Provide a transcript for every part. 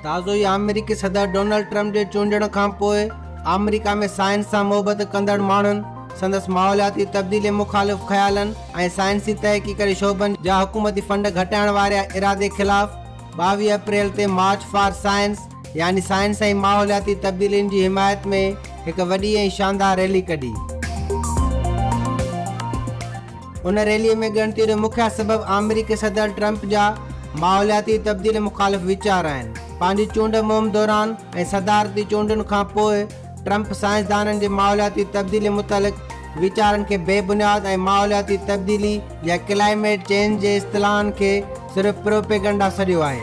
تازو ئي آمريڪي صدر ڊونلڊ ٽرمپ جي چونڊڻ کان پوء آمريڪا ۾ سائنس سان محبت ڪندڙ ماڻهن سندس ماحولياتي تبديلي مخالف خيالن ۽ سائنسي تحقيق جي شعبن جا حڪومتي فنڊ گهٽائڻ واري ارادي خلاف 22 اپريل تي مارچ فار سائنس يعني سائنس ۽ ماحولياتي تبديلين جي حمايت ۾ هڪ وڏي ۽ شاندار ريلي ڪڍي. ان ريلي ۾ ڳڻتي جو مکيه سبب آمريڪي صدر ٽرمپ جا ماحولياتي تبديلي مخالف ويچار آهن. پنهنجي چونڊ مهم دوران ۽ صدارتي چونڊن کان پوء ٽرمپ سائنسدانن جي ماحولياتي تبديلي متعلق ويچارن کي بي بنياد ۽ ماحولياتي تبديلي يا ڪلائميٽ چينج جي اصطلاحن کي صرف پروپيگنڊا سڏيو آهي.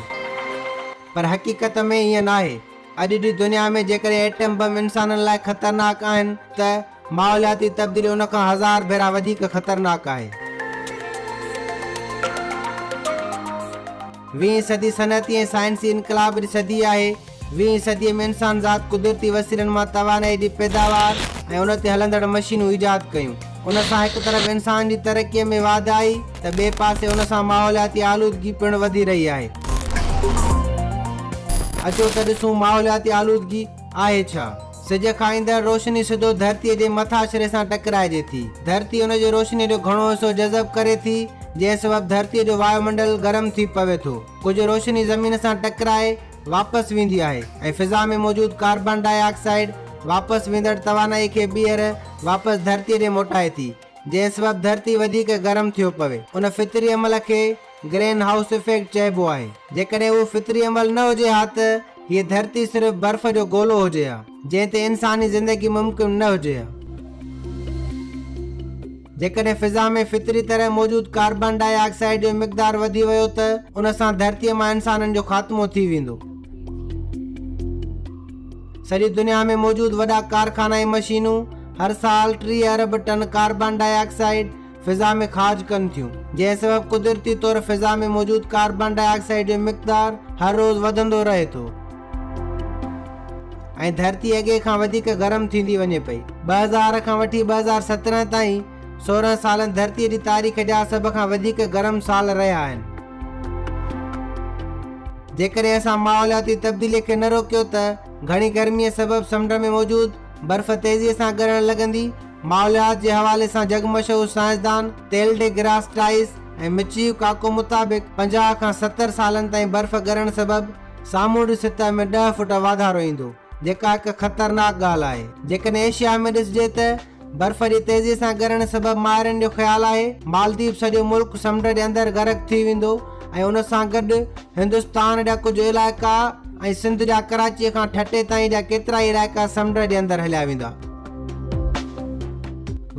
پر حقيقت ۾ ائين ناهي. اڄ جي دنيا ۾ جيڪڏهن ايٽم بم انسانن لاء خطرناڪ آهن ته ماحولياتي تبديلي ان کان هزار ڀيرا وڌيڪ خطرناڪ آهي. ويهين صدي صنعتي ۽ سائنسي انقلاب جي صدي آهي. ويهين صديء ۾ انسان ذات قدرتي وسيلن مان توانائي جي پيداوار ۽ ان تي هلندڙ مشينون ايجاد ڪيون. ان سان هڪ طرف انسان جي ترقيء ۾ واڌ آئي ته ٻئي پاسي ان سان ماحولياتي آلودگي پڻ وڌي رهي آهي. اچو ته ڏسون ماحولياتي آلودگي آهي ڇا؟ سج کان ايندڙ روشني سڌو ڌرتيء جي مٿاڇري سان ٽڪرائجي ٿي. ڌرتي ان جي روشنيء جو گهڻو حصو جذب ڪري ٿي، جنهن سبب ڌرتيء جو وايومنڊل گرم ٿي پوي ٿو. ڪجهه روشني زمين سان ٽڪرائي واپس ويندي آهي ۽ فضا ۾ موجود ڪاربان ڊاء آڪسائيڊ واپس ويندڙ توانائي کي ٻيهر واپس ڌرتيء ڏي موٽائي ٿي، جنهن سبب ڌرتي وڌيڪ گرم ٿيو پوي. ان فطري عمل کي گرين هائوس افيڪٽ چئبو آهي. جيڪڏهن اهو فطري عمل نه هجي ها ته هيء ڌرتي صرف برف جو گولو هجي ها، جنهن تي انساني زندگي ممڪن نه هجي ها. جيڪڏهن فضا ۾ فطري طرح موجود ڪاربان ڊاء آڪسائيڊ جو مقدار وڌي ويو ته ان سان ڌرتيء مان انسانن جو خاتمو ٿي ويندو. سڄي دنيا ۾ موجود وڏا ڪارخانا ۽ مشينون هر سال 30 ارب ٽن ڪاربان ڊاء آڪسائيڊ فضا ۾ خارج ڪن ٿيون، جنهن سبب قدرتي طور فضا ۾ موجود ڪاربان ڊاء آڪسائيڊ جو مقدار هر روز وڌندو رهي ٿو ۽ ڌرتي اڳي کان وڌيڪ گرم ٿيندي وڃي پئي. 2000 کان وٺي 2017 تائين 16 سالن ڌرتي جي تاريخ جا سڀ کان وڌيڪ گرم سال رهيا آهن. جيڪڏهن اسان ماحولياتي تبديلي کي نه روڪيو ته گهڻي گرميء سبب سمنڊ ۾ موجود برف تيزيء سان ڳرڻ لڳندي. ماحوليات جي حوالي سان جڳ مشهور سائنسدان Neil de deGrasse Tyson ۽ Michio Kaku مطابق 50 کان 70 سالن تائين برف ڳرڻ سبب سامونڊي سطح ۾ 10 فوٽ واڌارو ايندو، جيڪا هڪ خطرناڪ ڳالهه آهي. جيڪڏهن ايشيا ۾ ڏسجي ته برف جي تيزي سان ڳرڻ سبب ماهرن جو خيال آهي مالديپ سڄو ملڪ سمنڊ جي اندر غرق ٿي ويندو ۽ ان سان گڏ هندستان جا ڪجهه علائقا ۽ سنڌ جا ڪراچيء کان ٺٽي تائين جا ڪيترائي علائقا سمنڊ جي اندر هليا ويندا.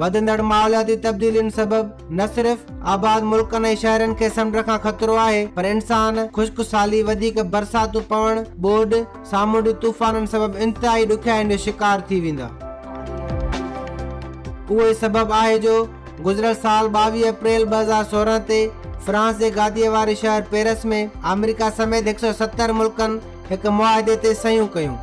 وڌندڙ ماحولياتي تبديلين سبب نه صرف آباد ملڪن ۽ شهرن کي سمنڊ کان خطرو آهي پر انسان خشڪ سالي، وڌيڪ برساتون پوڻ، ٻوڏ، سامونڊي طوفانن سبب انتهائي ڏکيائين جو شڪار ٿي ويندا. اهو ئي سبب آهي جو گذريل سال 22 اپريل 2016 تي فرانس جي گاديء واري شهر پيرس ۾ آمريڪا سميت 170 ملڪن هڪ معاهدي تي صحيحون ڪيون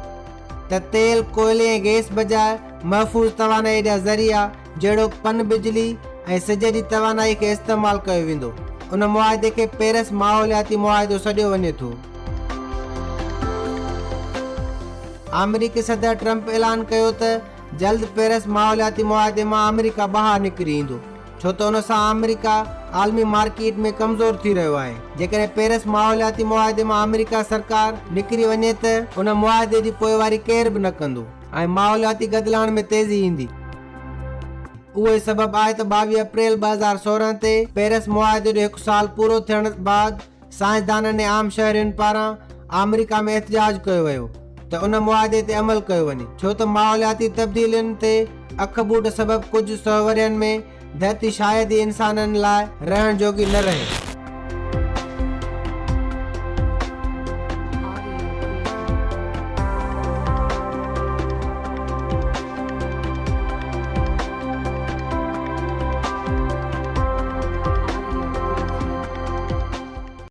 ته تيل، ڪوئلي ۽ گئس بجاء محفوظ توانائي جا ذريعا جهڙوڪ پن بجلي ۽ سج جي توانائي کي استعمال ڪيو ويندو. ان معاهدي کي پيرس ماحولياتي معاهدو سڏيو وڃي ٿو. آمريڪي صدر ٽرمپ اعلان ڪيو ته جلد پيرس ماحولياتي معاهدي مان آمريڪا ٻاهر نڪري ايندو. ڇو ته ان سان آمريڪا عالمي مارڪيٽ ۾ ڪمزور ٿي رهيو آهي. جيڪڏهن پيرس ماحولياتي معاهدي مان آمريڪا سرڪار نڪري وڃي ته ان معاهدي جي پوئواري ڪير به نه ڪندو ۽ ماحولياتي گدلاڻ ۾ تيزي ايندي. اهو ئي سبب آهي ته 22 اپريل 2016 تي پيرس معاهدي جو هڪ سال پورو ٿيڻ بعد سائنسدانن ۽ عام شهرين پاران آمريڪا ۾ احتجاج ڪيو ويو ته ان معاهدي تي عمل ڪيو وڃي ڇو ته ماحولياتي تبديلين تي اک ٻوٽ سبب ڪجهه سئو ورهين ۾ ڌرتي شايد ئي انسانن لاء رهڻ جوڳي نه رهي.